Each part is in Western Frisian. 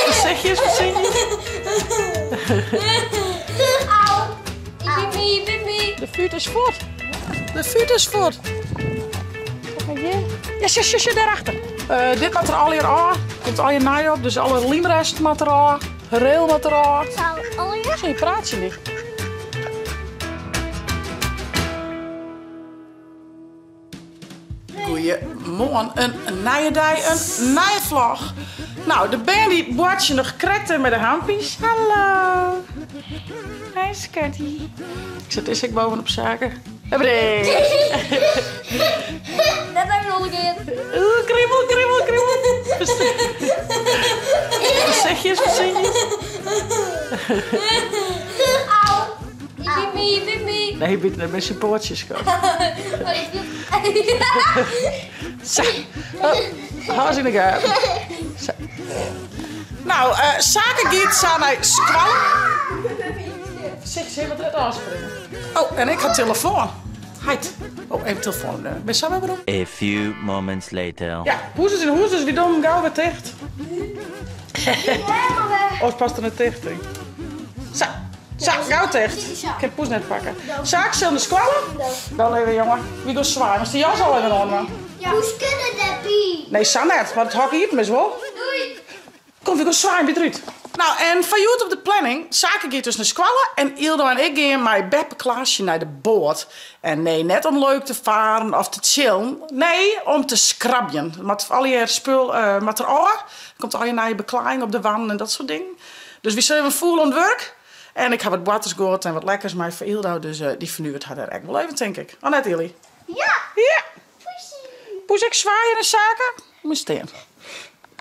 Voorzichtjes, voorzichtjes. Au. Bibi, bibi. De vuurt is voort. De vuurt is voort. Kijk maar hier. Ja, sjoch, sjoch, sjoch, daarachter. Eh, dit moet er al hier af. Komt al je nij op, dus alle liemrest moet er af. Rail moet er af. Zou alweer? Zo, je praat je niet. Goeiemoarn, in nije dei, in nije vlog. Nou, de bern die boartsje noch krekt mei de hampies. Hallo. Hey schattie. Ik zit eerst ik bovenop zaken. Hebreeuw. Net even nog een keer. Oeh, kriebel, kriebel, kriebel. Voorzichtjes, voorzichtjes. Au. Bibi, bibi. Nee, je bent net met zijn pootjes schat. Zo. Oh, hou eens in de gaten. Zo. Nou, eh Sake giet sa nei skoalle. Voorzichtig, ze wat eruit aanspringen. Oh, en ik ha telefoon. Heit. Oh, even telefoon opnemen. Ben je samen waarom? A few moments later. Ja, poes is in hûs, dus wy dogge him gau wer ticht. Oh, past er net ticht, denk ik. Sa, sa, gau ticht. Ik kin poes net pakke. Sake sil nei skoalle. Dan even, jongen. Wy gean swaaien. Moatst de jas al even oandwaan. Poes kinne derby. Nee, sa net, mar it hok iepen is wol. Doei. Kom, wy gean swaaien by it rút. Nou, en foar hjoed op de planning, Sake giet dus nei skoalle en Yldo en ik gean mei beppe Klaasje nei de boat. En nee, net om leuk te faren of te chillen. Nee, om te skrabjen. Moat allegear spul moat der ôf. Der komt allegear nije beklaaiing op de wannen en dat soart dingen. Dus wy sille even fûl oan it wurk. En ik ha wat boartersguod en wat lekkers mei foar Yldo, dus dy fernuvet har dêr ek wol even, tink ik. Of net, Ylly? Ja! Ja! Poesie! Poes, ek swaaien nei Sake? Moet stean.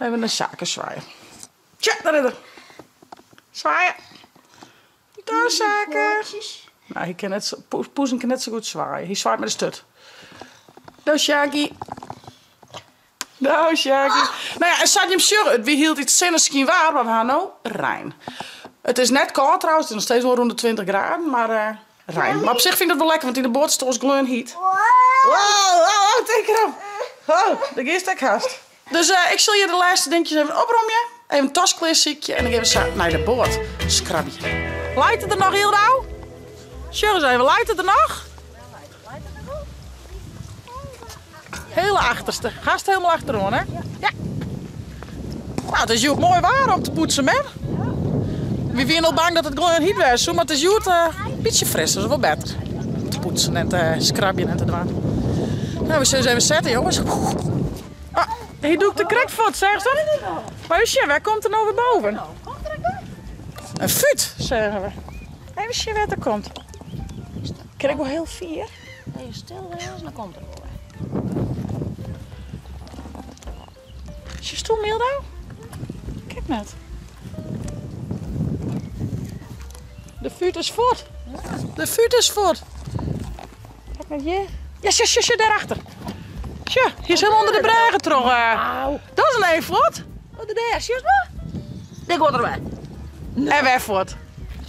Even nei Sake swaaien. Tja, daar is er. Swaaien. Daar, Sake. Nou, hy kin net sa, poes, poezen kin net sa goed swaaien. Hy swaait mei de sturt. Do, Shaggy. Do, Shaggy. Nou ja, en sa't jim sjogge, it wie hieltyd sinneskynwaar, mar we ha no rein. It is net kâld trouwens, it is noch steeds wol rûn de 20 graden, mar eh, rein. Mar op sich fyn ik dat wol lekker, want yn de boat is it oars gleonhyt. Wow, oh, oh, tink erom. Oh, dêr giest ek hast. Dus eh, ik sil hjir de lêste dinkjes even opromje, even tas klear sykje en dan gean we sa nei de boat skrabje. Leit it der noch, Yldo? Sjoch ris even, leit it der noch? Hele achterste. Hast helemaal achteroan, hè? Ja. Nou, it is hjoed moai waar om te poetsen, mem. Wy wiene al bang dat it gleonhyt wêze soe, mar it is hjoed eh, in bytsje fris, dus wol better. Om te poetsen en te skrabjen en te dwaan. Nou, we sille ris even sette, jonges. Ah, hy dûkt der krekt fuort, seachst dat? Mar even sjen, wêr komt er no wer boven? In fút, seagen we. Even sjen wêr't er komt. Kin ik wol hiel fier? Even stil wêze, dan komt er wol wer. Sjochst do 'm, Yldo? Kijk net. De fút is fuort. De fút is fuort. Kijk net hjir. Ja, sjoch, sjoch, sjoch, dêrachter. Sjoch, hy is helemaal ûnder de brêge troch. Au. Dat is in ein fuort. Wat is dêr, sjochst mar? Dêr giet er wer. En wer fuort.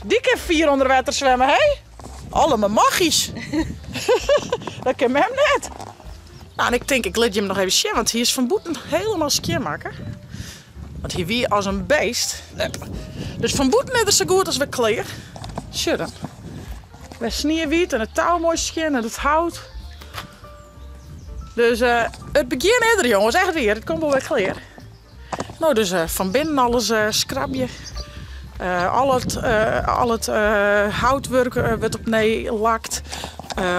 Dy kin fier ûnder wetter swimme, hé? Allemaal magisch. Dat kin mem net. Nou, en ik tink, ik lit jim noch even sjen, want hy is fan bûten helemaal skjinmakke. Want hy wie as in beest. Dus fan bûten is er sa goed as wer klear. Sjoch dan. Wer sniewyt en it tou moai skjin en it hout. Dus eh, it begjin is der, jonges, echt wier. It komt wol wer klear. No, dus eh, fan binnen alles eh, skrabje. Eh, al it, al it houtwurk wurdt opnij lakt.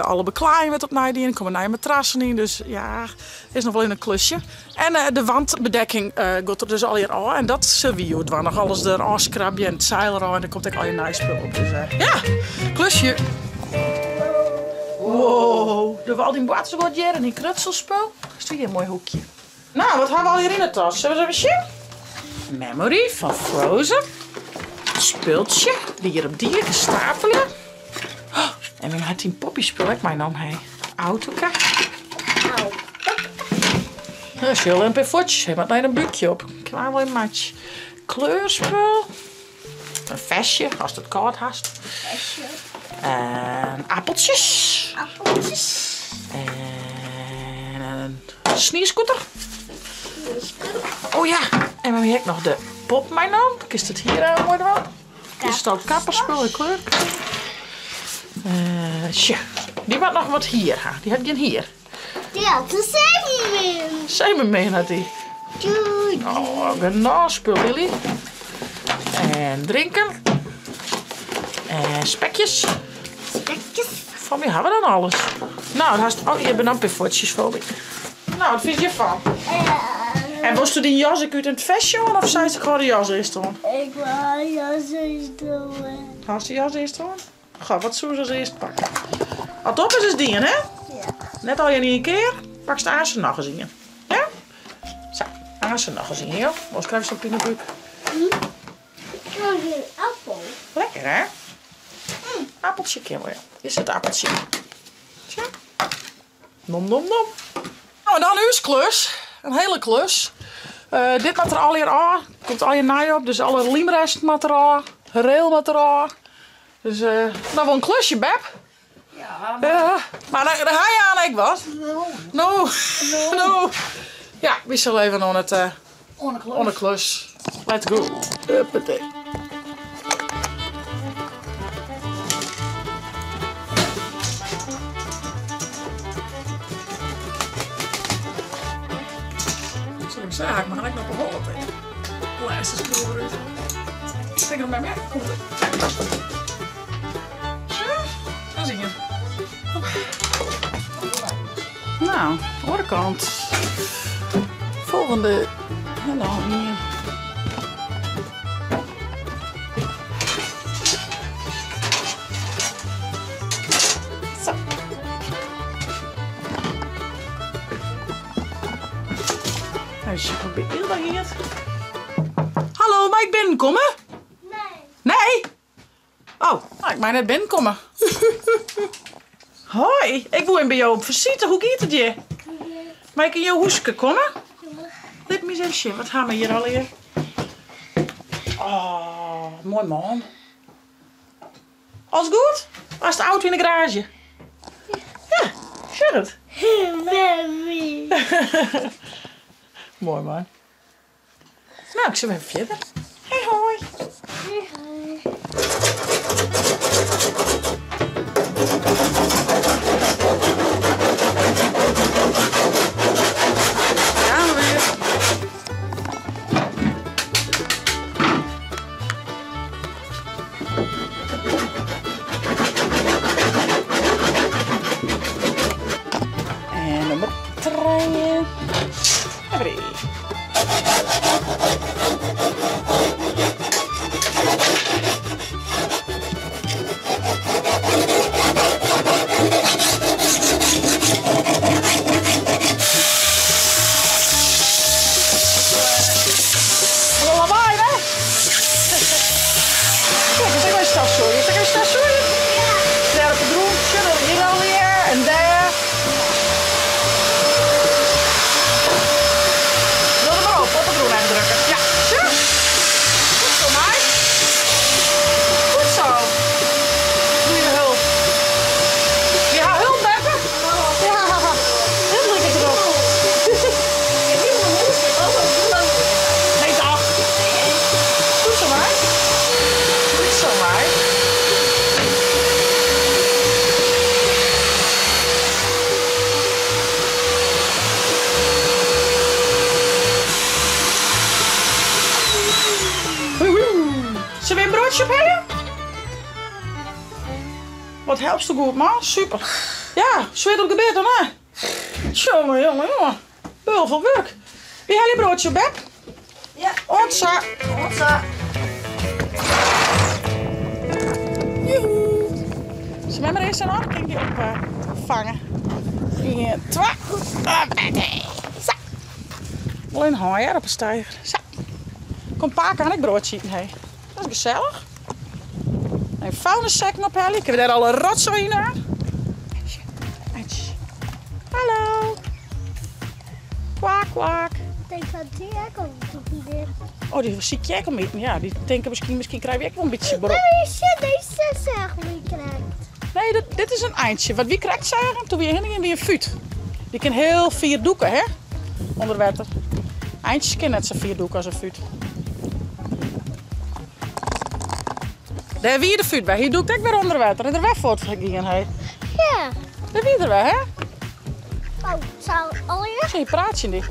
Alle beklaaiing wurdt opnij dien. Der komme nije matrassen yn. Dus ja, is noch wol in klusje. En de wandbedekking giet der dus allegear ôf. En dat sille wy hjoed dwaan. Noch alles der ôfskrabje en it seil derôf. En der komt ek allegear nij spul op. Dus ja, klusje. Wow, der al dyn boartersguod hjir en dyn knutselspul. Is hjir in moai hoekje. Nou, wat ha we allegear yn de tas? Sille we ris even sjen? Memory fan Frozen. Spultsje, dy hjir op dy stapele. Oh, en mem hat dyn poppyspul ek meinaam, hé. Autoke. Nou, sjoch, in pear fuotsjes. Hy moat nei in búkje op. Klaar wol in match. Kleurspul. In festje, ast it kâld hast. Festje. En appeltsjes. Appeltsjes. En in sniescooter. Oh ja, en we hebben ek noch de pop meinaam. Kinst it hier even moai dwaan. Is it al kappersspul en kleur? Sjoch, dy moat noch wat hier ha. Dy hat gjin hier. Dy hat in seemearmin. Seemearmin hat dy. Oh, genôch spul, Lily. En drinken. En spekjes. Spekjes. Foar my ha we dan alles. Nou, dan hast, oh, hjir binne noch in pear fuotsjes foar my. Nou, wat fynst hjirfan? En wolsto dyn jas ek út en it festje oan of seist ik hâld de jas earst oan? Ik wol de jas earst oan. Hâldst de jas earst oan? Goh, wat soest as earst pakke? As it op is, is dien, hè? Ja. Net al yn ien kear, pakst aanst noch ris ien. Ja? Sa, aanst noch ris ien, joh. Oars krijst sa'n pinebúk. Ik wil gjin appel. Lekker, hè? Appeltsje kin wol, ja. Hjir sit appeltsje. Tja. Nom, nom, nom. Nou, en dan ús klus. In hele klus. Dit moat der allegear ôf. Komt allegear nij op, dus alle lymresten moat der ôf. Rail moat der ôf. Dus no wol in klusje, Beb. Ja, maar... Maar dan ha je aan ek wat. No. No. No. Ja, wy sille even oan it Oan de klus. Oan de klus. Let's go. Huppatee. Soe ik zeggen, ik mag ek noch op 'e holle tinke. Lêste skroever út. Tink er mei, komt it. Dat is ien. Nou, oare kant. Folgjende. En dan ien. Sa. Even sjen hoe by Ilda giet. Hallo, mei ik binnenkomme? Nee. Nee? Oh, nou, ik mei net binnenkomme. Hoi, ik woe even by jo op fisite. Hoe giet it hjir? Mei ik yn jo húske komme? Lit my ris even sjen, wat ha we hjir allegear? Oh, moai man. Alles goed? Hast de auto yn de garaazje? Ja, sjoch it. Baby. Moai man. Nou, ik sil even fierder. Hoi hoi. Hoi hoi. Gaan we weer. En nummer trije. Lawaai, hè? Kijk, is ek wer stofsûgje. Is ek wer stofsûgje? Dêr op de grûn, sjoch, hjir allegear en dêr. Doch der mar op, op de grûn even drukke. Ja, sjoch. Goed zo, meid. Goed zo. Goeie hulp. Je ha hulp, beppe? Ja, dit liket derop. Nee, toch? Goed zo, meid. Goed zo, meid. Zullen we een broodje opheljen? Wat helpst du goed, man. Super. Ja, zweet op gebed dan, hè? Jongen, jongen, jongen. Beul van werk. Wie haal je broodje op, Beb? Ja. Otsa. Otsa. Joehoe. Zullen we maar eerst een andere keer op vangen? 1, 2. Zo. Wel een haai op een steiger. Zo. Kom pa kan ik broodje eten, hey. Dat is gezellig. En vuilniszakken opheljen. Ik heb daar alle rotzooi in aan. Hallo. Kwak, kwak. Ik denk dat die ook al toch niet meer. Oh, die zie ik ook niet. Ja, die denken misschien krijg ik wel een beetje brok. Nee, shit, deze zagen we krijgt. Nee, dit is een eindje. Wat wie krijgt zagen toen we hier heen gingen, wie een fuut. Die kan heel vier doeken, hè? Onder water. Eindjes kunnen net zo vier doeken als een fuut. Dêr wie de fút by. Hy dûkt ek wer ûnder wetter en der wer fuort gien, hè? Ja. Dêr wie er wer, hè? Oh, zo alweer? Zie, praat je niet.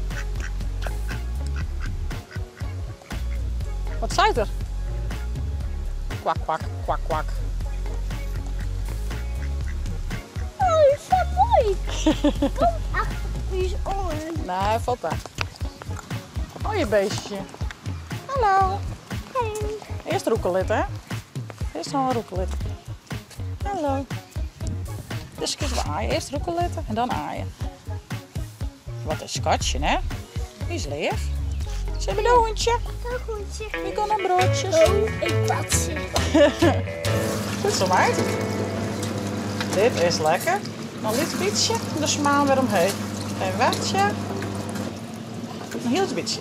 Wat zei er? Kwak, kwak, kwak, kwak. Oh, is dat mooi. Kom achter u oren. Nee, valt daar. Oh, je beestje. Hallo. Hey. Eerst roekelit, hè? Eerst nog een roekelit. Hallo. Dus kun je aaien. Eerst roekelitten en dan aaien. Wat een schatje, hè? Die is lief. Ze hebben een hondje. Een hondje. Die kan aan broodjes. Oh, ik wat ze. Goed zo, meid. Dit is lekker. Nog een licht beetje en de smaan weer omheen. Een watje. Nog heel een beetje.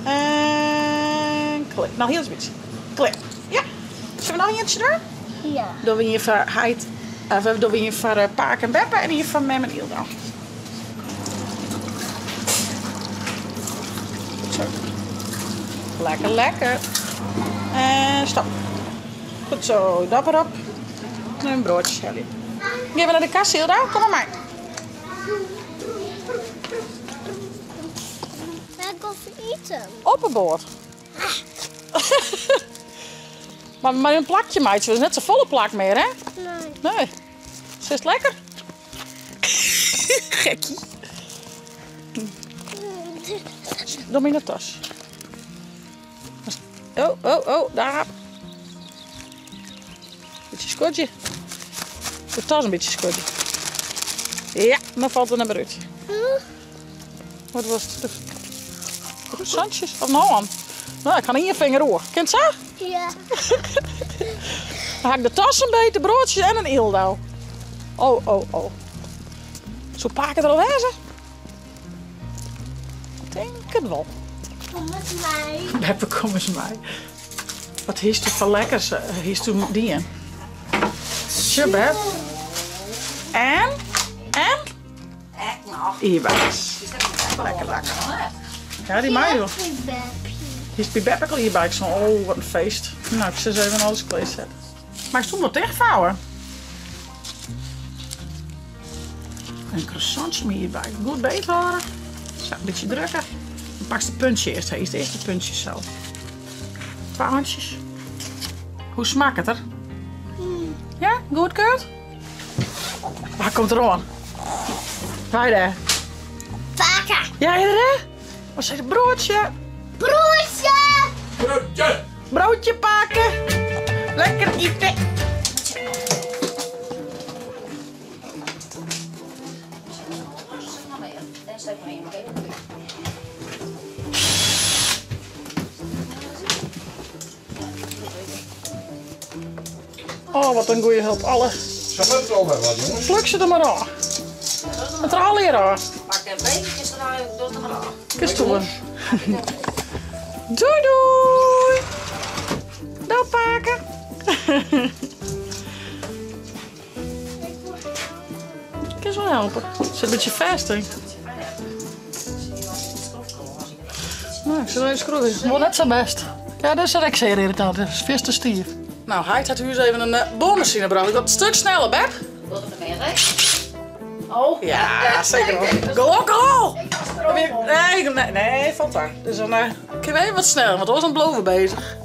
En klik. Nog heel een beetje. Klik. Ja. Zullen we nog eentje doen? Ja. Doen we hier voor Heid, of doen we hier voor Paak en Beppe en hier voor Mem en Ilda. Zo. Lekker, lekker. En stop. Goed zo, dapper op. En een broodje, Shelly. Gaan we naar de kast, Hilda? Kom maar mee. Waar komt eten? Op een boord. Maar een plakje, meidje. Dat is net zo volle plak meer, hè? Nee. Nee. Is het lekker? Gekkie. Doe maar in de tas. Oh, oh, oh, daar. Beetje skodje. De tas een beetje skodje. Ja, dan valt het naar uit. Wat was het? De croissantjes? Of nou aan? Nou, ik kan in je vinger hoor. Kent ze? Ja. Dan haak ik de tas een beetje, de broodjes en een eeldauw. Oh, oh, oh. Zo pakken er al wezen? Ik denk het wel. Kom met mij. Beppe, kom eens mij. Wat is er voor lekkers? Is toen die in? Tje, Beb. En? En? Echt nog. Hierbij. Lekker, lekker. Ja, die mij joh. Hier is bij Beb ook al hierbij. Ik zei, oh, wat een feest. Nou, ik zal eens even alles klaar zetten. Maar ik stond wel tegenvouwen. Een croissantje met hierbij. Goed beet houden. Zo, een beetje drukken. Dan pak je de puntje eerst. Eerst de eerste puntje zo. 2 handjes. Hoe smaakt het er? Ja, goed keurt? Waar komt er aan? Waar daar? Pakken. Ja, iedereen? Wat zei het broodje? Broodje! Broodje! Broodje pakken. Lekker eten. Oh, wat een goeie hulp. Alle. Ze lukt al wel wat, jongens. Pluk ze er maar aan. Het er al hier aan. Pak een beetje, is er nou door de maar aan. Kus toe. Doei doei. Dag pakken. Ik kan ze wel helpen. Het zit een beetje vast, hè. Nou, ik zal even schroeven. Het wordt net zo best. Ja, dat is er zeer irritant. Dat is vis te stief. Nou, hij had huis even een boormachine gebracht. Dat is een stuk sneller, Beb. Wat er meer, hè? Oh. Ja, zeker wel. Go, go! Nee, nee, nee, valt daar. Dus dan kunnen we even wat sneller, want we was aan het blowen bezig.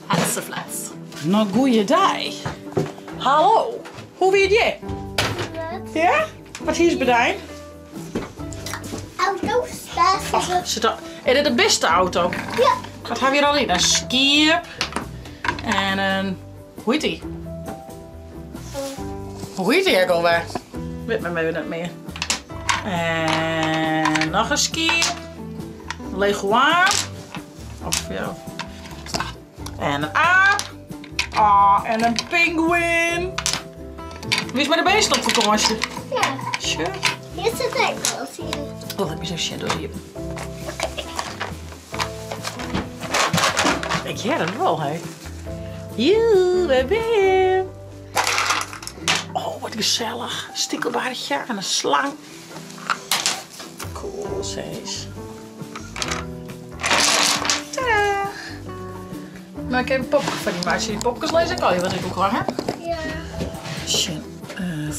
Hatseflats. Nou, goeiedag. Hallo. Hoe weet je? Wat? Ja? Wat hier is bedijn? Auto staat. Ach, zit daar. Is dit de beste auto? Ja. Wat hebben we hier al in? Een skier. En een... Hoe heet die? Hoe heet die ook alweer? Weet me even niet meer. En nog een skier. Een leguaan. Of ja. En een aap. Ah, en een pinguïn. Wie is met de beesten op vakantie? Ja. Sure. Hier zit ik al zien. Oh, heb je zo'n shadow hier. Ik hoor het wel, hè. Joe, daar ben je. Oh, wat gezellig. Stikkelbaardje en een slang. Cool, zeg. Tadaa. Maar ik even popke foar dy meitsje. Dy popkes lizze ek al, wat ik ook al ha. Ja. Sjen.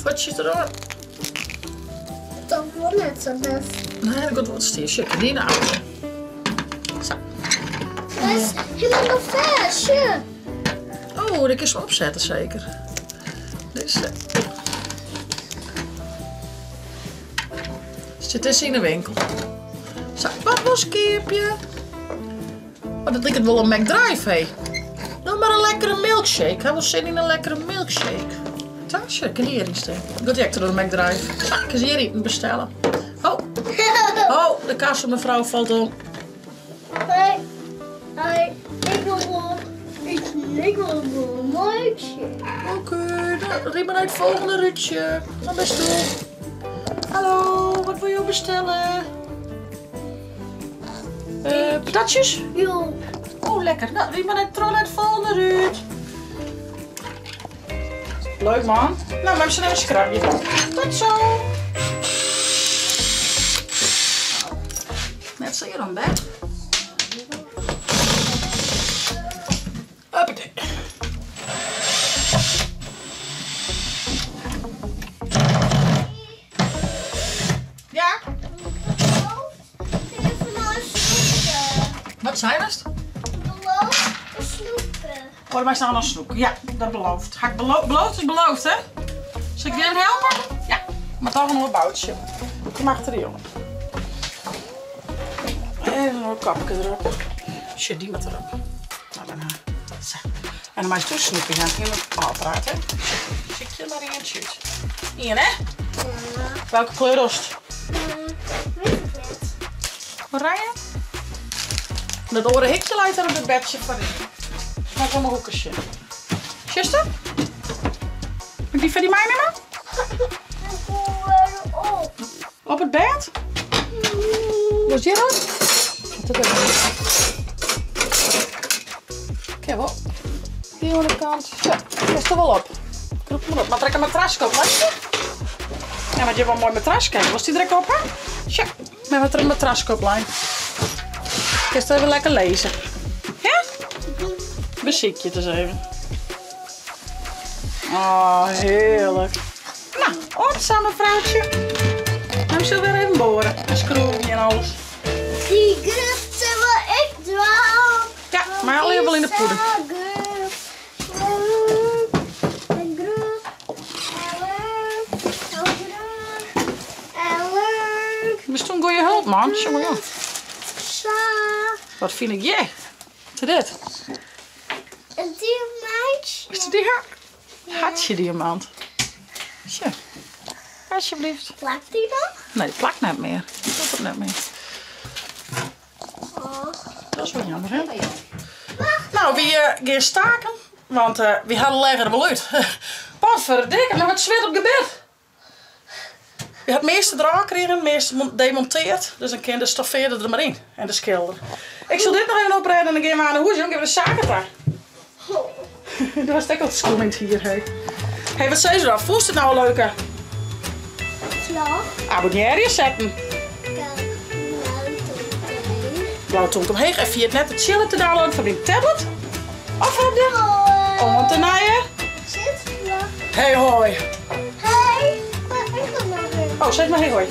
Fuotsjes deroan. Dat wol net sa bêst. Nee, dat komt wol te stean. Sjoch, dy yn de auto. Sa. Dat is hielendal noch fêst, sjoch. Oh, dêr kinst wol opsette seker. Dizze. Sit dizze yn de winkel. Sa, wat wolst keapje? Oh, dat liket wol in McDrive, hé. No mar in lekkere milkshake. Ha wol sin yn in lekkere milkshake. Tasje, kin hjir yn stean. Giet ek troch de McDrive. Sa, kin se hjir iten bestelle. Oh, oh, de kassamefrou falt om. Hoi, hoi, ik wil wol, ik wil wol in milkshake. Oké, dan rin mar nei it folgjende rútsje. Dan bist do. Hallo, wat wolle jo bestelle? Patatsjes? Jo. Oh, lekker. Nou, rin mar net troch nei it folgjende rút. Leuk man. Nou, we zullen even skrabje. Tot zo. Net sear oan bed. Huppatee. Ja? Wat seidest? Beloof te snoepen. Oh, dan meist noch snoepen. Ja, dat belooft. Ha ik belo beloofd is beloofd, hè? Sil ik dy even helpe? Ja, mar toch in oar boutsje. Kom achter de jongen. Even in kopke derop. Shit, dy moat derop. Nou, dan, sa. En dan meist snoepen. Ja, ik ôfpraat, hè? Sykje mar ientsje út. Ien, hè? Ja. Welke kleur wolst? Weet ik net. Oranje? Dat oare hikje leit der op it bedsje foaryn. Mei ik om 'e hoeke sjen. Sjochst it? Moat ik dy foar dy meinimme? Ik wol wer op. Op it bêd? Wolst hjir op? Dat even. Kin wol. Dy oan de kant. Zo, kinst der wol op. Krûp mar op. Moat der ek in matraske op, Letje? Ja, want je wol in moai matraske hawwe. Wolst dy der ek op ha? Sjo, mem hat der in matraske op lein. Kinst even lekker lizze. Ja? Besykje it ris even. Oh, hearlik. Nou, oant sa mefroutsje. Mem sil wer even boare en skroeven en alles. Dy grutte wol ik dwaan. Ja, mei allegear wol yn de pûde. Bist in goeie hulp, man. Sjoch mar. Wat fyn ik hjir? Wat is dit? In diamantje. Is dit ha? Hartje diamant. Sjoch. Alsjeblieft. Plakt die nog? Nee, die plakt net mear. Dat docht net mear. Oh. Dat is wol jammer, hè? Nou, wy gean staken, want wy ha de legger wol út. Potverdikke, noch it swit op gebit. Wy ha it measte derôf krigen, it measte demonteard, dus dan kin de stoffearder der mar yn en de skilder. Ik sil dit noch even oprêde en dan gean we oan de hûs, dan gean we de saken ta. Do hast ek al skuon yn it hier, hé. Hé, wat sizze dan? Fûnst it no in leuke? Ja. Abonnearje setten. Blauwe tonk omheech en ferjit net de Tsjil-app te downloaden foar dyn tablet of op de Oant de nije. Hey hoi. Hey, maar ik wil nog even. Oh, sis mar hey hoi.